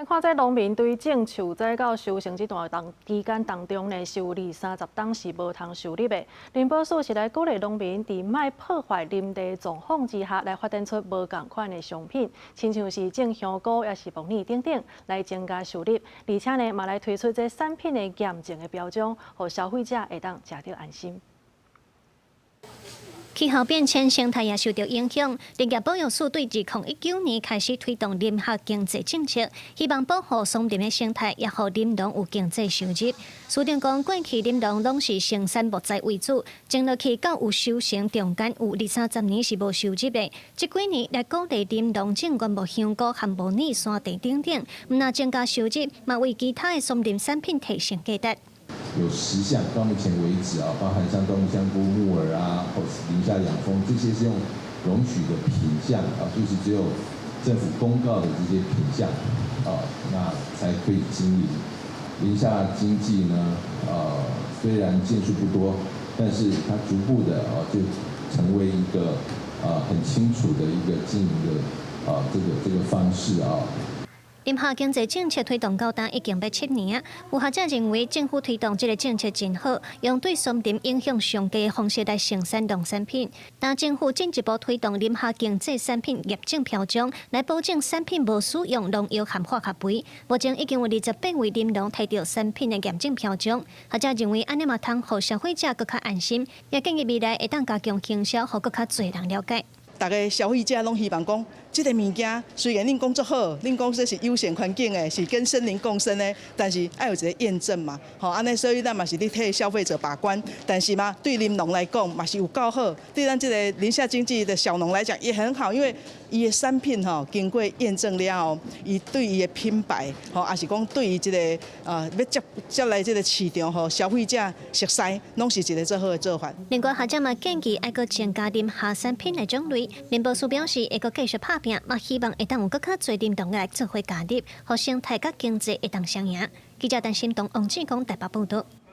看這農民對種樹仔到收成這段當期間當中呢，是有二三十冬是無通收入的。林保署是來鼓勵農民佇莫破壞林地狀況之下，來發展出無仝款的商品，親像是種香菇抑是木耳等等，來增加收入。而且呢，嘛來推出這產品的驗證的標章，予消費者會當食著安心。氣候變遷，生態也受著影響。林業保育署對2019年開始推動林下經濟政策，希望保護松林的生態，也予林農有經濟收入。署長講，過去林農攏是生產木材為主，種落去到有收成中間有二三十年是無收入的。這幾年來鼓勵林農種原木香菇和木耳、山茶等等，毋但增加收入，嘛為其他的松林產品提升價值。有10項，到目前為止啊，包含像椴木香菇、木耳啊，或是林下養蜂，這些是用容許的品項啊，就是只有政府公告的這些品項啊，那才可以經營。林下經濟呢，雖然件數不多，但是它逐步的啊，就成為一個很清楚的一個經營的啊這個方式啊。林下經濟政策推動到今已經欲7年啊，有學者認為政府推動這个政策真好，用對松林影響上低的方式來生產農產品。但政府進一步推動林下經濟產品驗證標章，來保證產品無使用農藥和化學肥。目前已經有28位林農提著產品的驗證標章。學者認為按呢嘛通予消費者閣較安心，也建議未來會當加強行銷，予閣較濟人了解。逐个消費者攏希望講，這个物件雖然恁講足好，恁講這是友善環境的，是跟森林共生的，但是愛有一个驗證嘛，吼，按呢，所以咱嘛是咧替消費者把關，但是嘛，對林農來講嘛是有夠好，對咱這个林下經濟的小農來講也很好，因為伊的產品吼經過驗證了後，伊對伊的品牌吼，抑是講對伊這个欲接接來這个市場吼，消費者熟悉，攏是一个足好的做法。另外，學者嘛建議愛閣增加林下產品的種類。林保署表示，會閣繼續拍拚，嘛希望會當有閣較濟林農來做伙加入，予生態佮經濟會當雙贏。記者陳新東、王志剛台北報導。